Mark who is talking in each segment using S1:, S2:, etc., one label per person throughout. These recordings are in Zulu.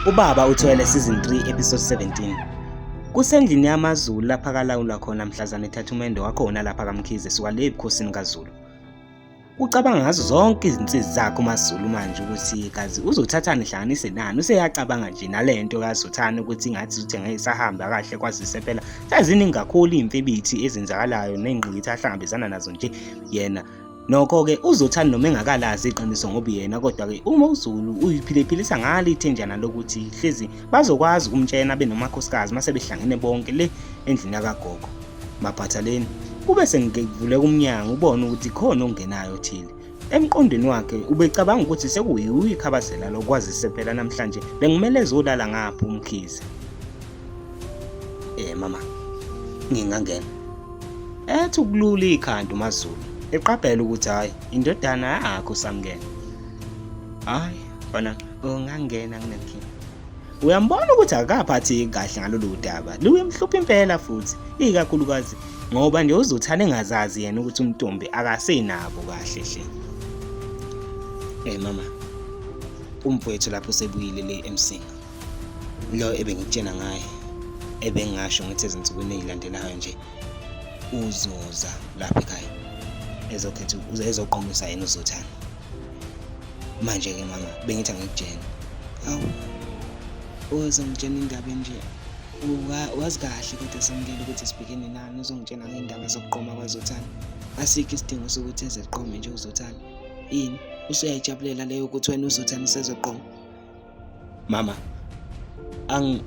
S1: Ubaba uthwele season 3 episode 17. Kusendlini yamaZulu lapha kalawula khona mhlazane ethatha umendo wakhona lapha kaMkhize suka le ebukhosini kaZulu. Ucabanga ngazo zonke izinsizi zakhe uMaZulu manje ukuthi kazi uzothathani hlanganise nani useyacabanga nje nalento kaZothani ukuthi ingathi uthi ngeke isahamba kahle kwazise phela seziningi kakhulu iy'mfibithi ezenzakalayo ney'ngqikithi ahlangabezana nazo nje yena. Nokho-ke uZothani noma engakalazi iqiniso ngoba yena kodwa-ke uma uZulu uyiphilephilisa ngalo ithenjana lokuthi hlezi bazokwazi ukumtshena benomakhosikazi mase behlangene bonke le endlini yakagogo. Mabhathaleni kube sengivuleka umnyango ubone ukuthi khona ongenayo othile. Emqondweni wakhe ubecabanga ukuthi sekuyikhabazela lokwazise phela namhlanje bengimele ezolala ngapha uMkhize. Eh mama, ngingangena. Ethi ukulula ikhanda uMaZulu, eqaphela ukuthi hhayi indodana yakho uSamkelo. Hhayi mfana ungangena nginenkinga. Uyambona ukuthi akaphatheki kahle ngalolu daba, luyemhlupha impela futhi, ikakhulukazi ngoba nje uzothanda engazazi yena ukuthi uNtombi akasenabo kahle hle. Eh mama, umfowethu lapho usebuyile le eMsinga. Lo ebengikutshena ngaye ebengingasho ngithi ezinsukwini ezilandelayo nje uzoza lapha ekhaya ezokhetha ezoqomisa yena uzothanda. Manje-ke mama bengithi angikutshene.
S2: Awu, uzongitshena indaba enje. Wazi kahle kodwa Samukela ukuthi sibhekene nani, uzongitshena ngey'ndaba zokuqoma kwaZothani. Asikho isidingo sokuthi ezeqome nje uZothani. Yini? Usuyayijabulela leyo ukuthi wena uZothani usezoqoma?
S1: Mama, ang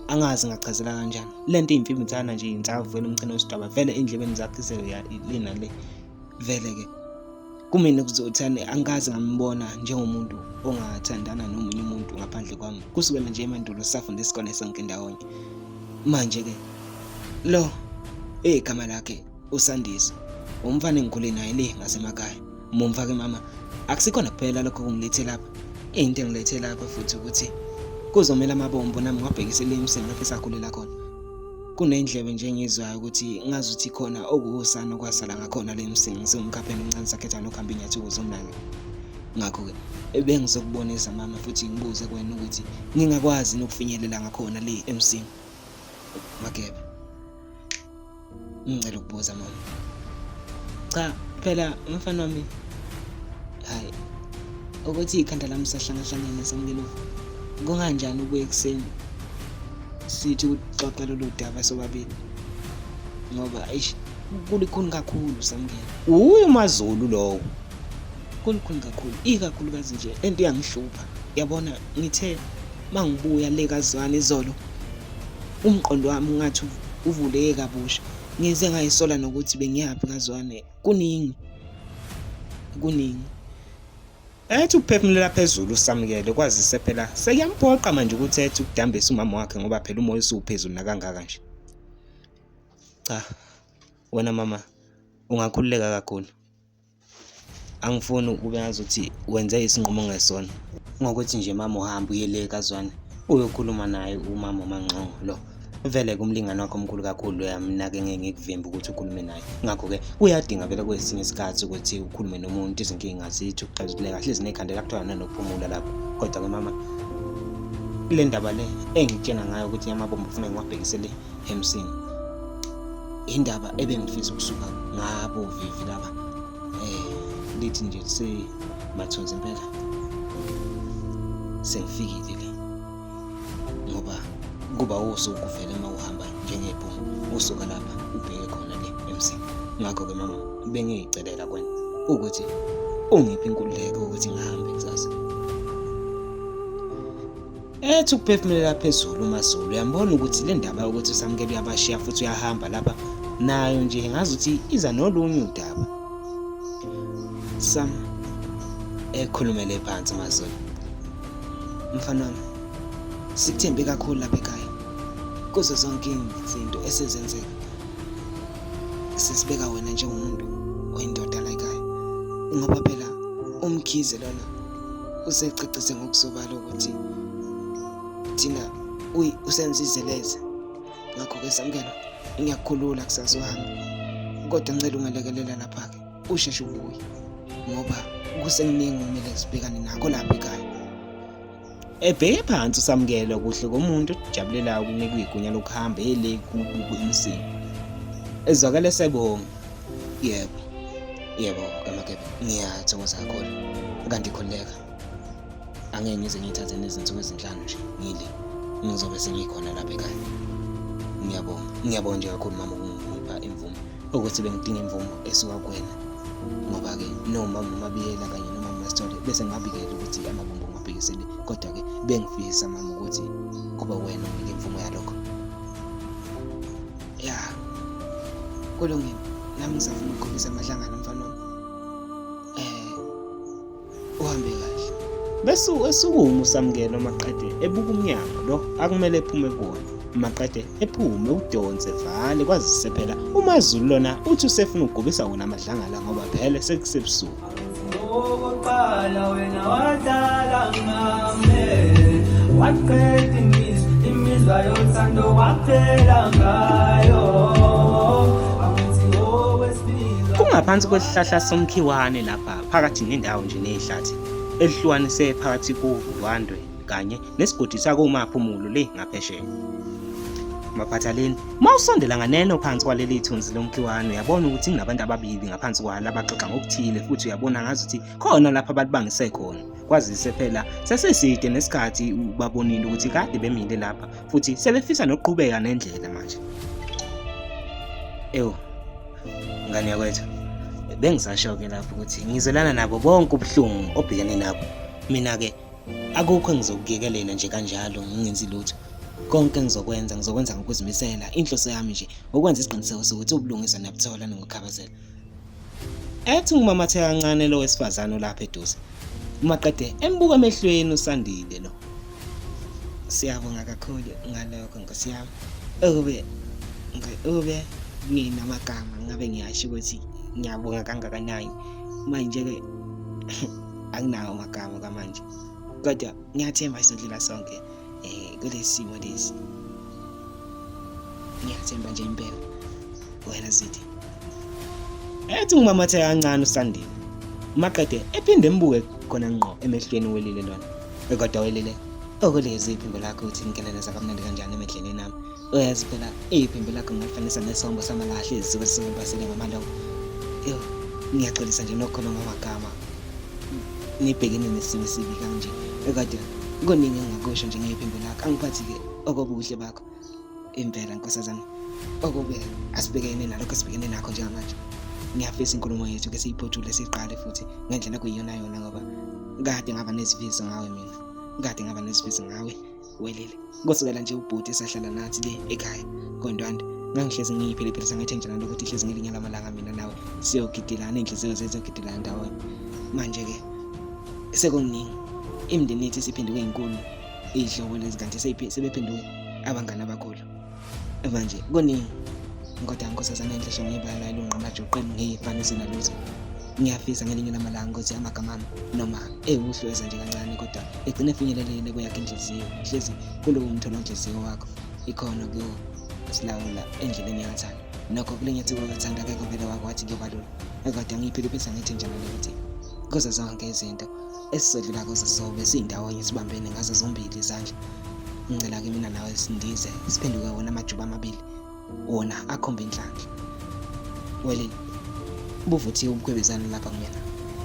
S1: angazi ngachazela kanjani. Lento iyimfimithana nje insavu vele umchino wesidwaba vele ey'ndlebeni zakhe lena le.
S2: Vele-ke kumina kuzothani angikaze ngambona njengomuntu ongathandana nomunye umuntu ngaphandle kwami kusukela nje emandulo sisafunda isikole sonke ndawonye manje-ke lo igama lakhe uSandiso umfana engikhule naye le ngasemakhaya mumfa-ke mama akusikhona kuphela lokho kungilethe lapha into engilethe lapha futhi ukuthi kuzomela amabombo nami ngiwabhekise le emsini lapho esakhulela khona Kunendlebe nje engiyizwayo ukuthi ngazuthi khona okuwusana okwasala ngakhona le msinga ngisewumkhapheni omncane sakhetha nokuhamba inyathi ukuze unake. Ngakho-ke bengizokubonisa mama futhi ngibuze kuwena ukuthi ngingakwazi nokufinyelela ngakhona le emsinga. Mageba. Ngicela ukubuza mama. Cha, phela umfana wami hayi ukuthi ikhanda lami sahlangahlangene samukelo kunganjani ubuye ekuseni sithi ukuxoxa lolu daba sobabili ngoba eish kulikhuni kakhulu samukelo.
S1: Uye uMaZulu lowo.
S2: Kulikhuni kakhulu ikakhulukazi nje lento iyangihlupha yabona ngithe mangibuya le kaZwane izolo umqondo wami ungathi uvuleke kabusha ngize ngayisola nokuthi bengiyaphi kaZwane kuningi kuningi.
S1: Ethi ukuphefumulela phezulu uSamukele kwazise phela sekuyamphoqa manje ukuthi ethi ukudambisa umama wakhe ngoba phela umoya usuphezulu nakangaka nje. Cha wena mama ungakhululeka kakhulu. Angifuni ube ngazuthi wenze isinqumo ongesona ngokuthi nje mama uhambe uye le kaZwane uyokhuluma naye umama uMangxongo lo vele kumlingani wakho omkhulu kakhulu loya mina-ke ngeke ngikuvimbe ukuthi ukhulume naye ngakho-ke kuyadinga vele kwesinye isikhathi ukuthi ukhulume nomuntu izinkinga zithi ukuxazululeka hlezi nekhanda lakuthiwa nanokuphumula lapho kodwa-ke mama kule ndaba le engitshena ngayo ukuthi amabombo kufuneka ngiwabhekise le emsini indaba ebengifisa ukusuka ngabo vivi laba eh lithi nje se mathunzi impela sengifikile le ngoba kuba usuku vele uma uhamba njengebhungu usuka lapha ubheke khona le emsini ngakho-ke mama bengiyicelela kwena ukuthi ungiphi inkululeko ukuthi ngihambe kusasa. Ethi ukuphefumulela phezulu uMaZulu uyambona ukuthi le ndaba yokuthi uSamkelo uyabashiya futhi uyahamba lapha nayo nje ngazuthi iza nolunye udaba.
S2: Sam
S1: ekhulumele phansi uMaZulu.
S2: Mfana wami sikuthembe kakhulu lapha ekhaya kuzo zonke izinto esezenzeka sesibeka wena njengomuntu oyindoda la ekhaya ngoba phela uMkhize lona usecacise ngokusobala ukuthi thina usenza izeleze ngakho-ke Samkelo ngiyakukhulula kusasa uhambe kodwa ngicela ungelekelela lapha-ke usheshe ubuye ngoba kusekuningi okumele sibhekane nakho lapha ekhaya.
S1: Ebheke phansi uSamukelo kuhle komuntu ojabulelayo ukunikwa igunya lokuhamba ele kubuku emsini. Ezwakala esebonga. Yebo. Yebo, kaMagebe, ngiyathokoza kakhulu. Kanti khululeka. Angeke ngize ngiyithathe nezinsuku ezinhlanu nje ngile. Ngizobe sengikhona lapha ekhaya. Ngiyabonga. Ngiyabonga nje kakhulu mama ukungipha imvume. Ukuthi bengidinga imvumo esuka kuwena. Ngoba-ke nomama uMabiyela kanye nomama uMaSithole bese ngibabikele ukuthi amabombo ngiwabhekisele kodwa-ke bengifisa mama ukuthi kube wena onginike imvumo yalokho. Ya, kulungile. Nami ngisafuna ukukhombisa amahlangano mfana wami. Eh, uhambe kahle. Bese esukuma uSamukelo maqede ebuka umnyango lo akumele ephume kuwona. Maqede ephume udonse vale kwazise phela uMaZulu lona uthi usefuna ukugubisa wona amadlangala ngoba phele sekusebusuku.
S3: Okokuqala wena wadlala ngami waqeda imizwa imizwa yothando waphela ngayo angithi okwesibili
S1: Kungaphansi kwesihlahla somkhiwane lapha phakathi nendawo nje nehlathi elihlukanise phakathi koNdwandwe kanye nesigodi sakoMaphumulo le ngaphesheya. Maphathaleni, uma usondela nganeno phansi kwaleli thunzi lomkhiwane uyabona ukuthi kunabantu ababili ngaphansi kwalo abaxoxa ngokuthile futhi uyabona ngazuthi khona lapha abalibangise khona. Kwazise phela sesiside nesikhathi ubabonile ukuthi kade bemile lapha futhi sebefisa nokuqhubeka nendlela manje. Ewu, ngane yakwethu, bengisasho-ke lapho ukuthi ngizwelana nabo bonke ubuhlungu obhekene nabo. Mina-ke Akukho engizokuyekelela nje kanjalo ngingenzi lutho. Konke engizokwenza ngizokwenza ngokuzimisela. Inhloso yami nje ukwenza isiqiniseko sokuthi ubulungiswa niyabuthola ningukhabazela. Ethi ngimamatheka kancane lo wesifazane olapha eduze. Maqede embuka emehlweni uSandile lo. Siyabonga kakhulu ngalokho nkosi yami. Ukube ukube nginamagama ngabe ngiyasho ukuthi ngiyabonga kangakanani. Manje-ke anginawo amagama kwamanje kodwa ngiyathemba sizodlula sonke eh kulesi simo lesi ngiyathemba nje impela wena zithi ethi ngimamathe kancane uSandile maqede ephinde embuke khona ngqo emehlweni welile lona kodwa welile okulezi iphimbo lakho uthi ngikeleleza kamnandi kanjani emedleleni nami Uyazi phela iphimbo lakho ngalifanisa nesombo samalahle ezisuke sibasele ngamalongo. Yo, ngiyaxolisa nje nokukhuluma amagama. Nibhekene nesimo esibi kanje. Kodwa kuningi engingakusho nje ngephimbo lakho. Angiphathi-ke okobuhle bakho. Impela nkosazana. Okube asibhekene nalokho esibhekene nakho njengamanje. Ngiyafisa inkulumo yethu ke siyiphothule siyiqale futhi ngendlela okuyiyona yona ngoba kade ngaba nezifiso ngawe mina. Kade ngaba nezifiso ngawe. Welile. Kusukela nje ubhuti esahlala nathi le ekhaya koNdwandwe ngangihlezi ngiyipheliphelisa ngethenjana lokuthi hlezi ngelinye lamalanga mina nawe siyogidelana iy'nhliziyo zethu ziyogidelana ndawonye. Manje-ke sekuningi imindeni yethu isiphenduke inkulu iy'hlobo lezi kanti sebephenduke abangani abakhulu. Manje kuningi kodwa nkosazana enhle ngebala elungqamajuqeni ngiyifanise nalutho. Ngiyafisa ngelinye lamalanga ukuthi amagama ami noma ewuhlweza nje kancane kodwa egcine efinyelelile kweyakhe inhliziyo hlezi kulowo mthola nhliziyo wakho ikhona kuyosilawula endleleni yakathanda nokho kulenye thuba kathanda akekho vele wake wathi kuyoba lula kodwa ngiyiphiliphisa ngithi njalo lokuthi kuzo zonke izinto esizodlula kuzo sobe siyindawonye sibambene ngazo zombili izandla ngicela-ke mina nawe sindize siphenduke wona amajuba amabili wona akhomba inhlanhla wele buvuthiwe ubukhwebezane lapha kumina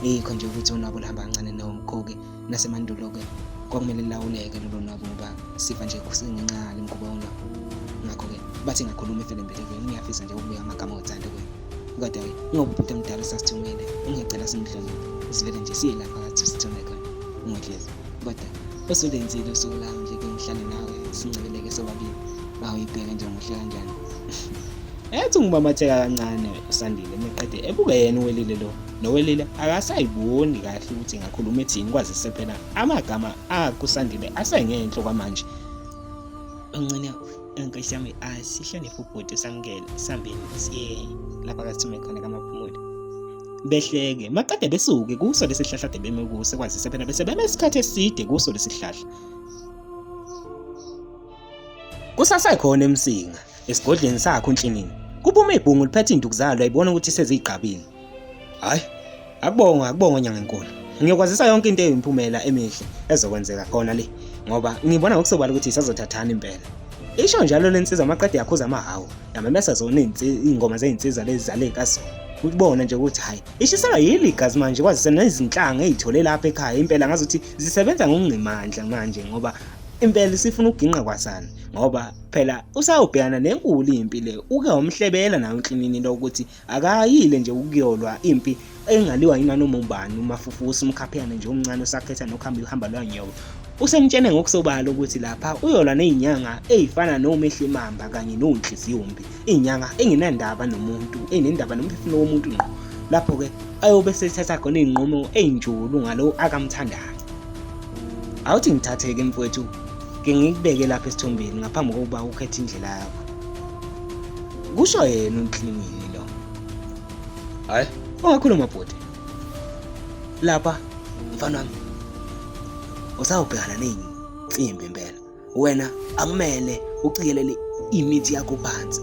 S1: yikho nje ukuthi unwabo luhamba kancane nomkhoke nasemandulo-ke kwakumele lulawuleke lolo nwabo ngoba sifa nje kusengenxa yale mkhuba wonwabo ngakho-ke bathi ngakhuluma efele embelekweni ngiyafisa nje ukubeka amagama othando kuye kodwa-ke ngoba ubhuti omdala usasithumele ungicela simhloniphe sivele nje siye lapha kathi sithume khona ungodlezi kodwa usulenzile usuku lami nje ke ngihlale nawe sincebeleke sobabili Awuyibheke nje muhle kanjani. Ethi ngimamatheka kancane uSandile meqede ebuke yena uWelile lo. NoWelile akasayiboni kahle ukuthi ngakhuluma ethini kwazise phela amagama akuSandile asengenhlo kwamanje. Ungcine nkosi yami asihloniphe ubhuti samukele sambeni siye lapha kasithume khona kamaphumulo. Behleke maqede besuke kuso lesihlahla ade beme kuso kwazise phela bese beme isikhathi eside kuso lesihlahla. Kusasekhona eMsinga, esigodlweni sakhe uNhlinini. Kuphuma ibhungu liphethe induku zalo ayibona ukuthi seziyigqabile. Hhayi, akubongwe akubongwe Nyangenkulu. Ngiyokwazisa yonke into eyimiphumela emihle ezokwenzeka khona le. Ngoba ngibona ngokusobala ukuthi isazothathana impela. Isho njalo le nsizwa maqede yakhuza amahawu, yamemesa zona iy'ngoma zey'nsizwa lezi zale kaZulu. Ukubona nje ukuthi hhayi ishiselwa yilo igazi manje kwazise nezinhlanga ey'thole lapha ekhaya impela ngazuthi zisebenza ngokungqimandla manje ngoba impela isifuna ukuginqa kwasana ngoba phela usawubhekana nenkulu impi le uke wamhlebela naye uNklinini lo ukuthi akayile nje ukuyolwa impi engaliwa yinanoma ubani umafufusa umkhapheyana nje omncane osakhetha nokuhamba uhamba lwanyoka usemtshene ngokusobala ukuthi lapha uyolwa nezinyanga ezifana nomehlimamba kanye nonhliziyombi inyanga engenandaba nomuntu enendaba nomphefumulo womuntu ngqo lapho-ke ayobe sethatha khona iy'nqumo ey'njulu ngalo akamthandayo awuthi ngithatheke mfowethu ke ngikubeke lapha esithombeni ngaphambi kokuba ukhethe indlela yakho kusho yena unklinini lo
S4: Hayi,
S1: ungakhuluma bhuti lapha mfana wami usawubhekana ney'nsimbi impela wena akumele ucikelele imithi yakho phansi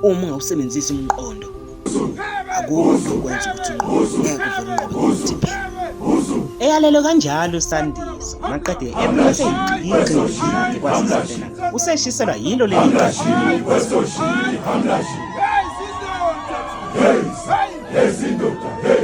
S1: uma ungawusebenzisi umqondo akukho okwenza ukuthi unqobe ngeke uvele unqobe ngokuthi phela eyalelwe kanjalo uSandiso maqede ebuye seyigxigxi kwazise phela useshiselwa yilo leli gazi.
S5: Hey,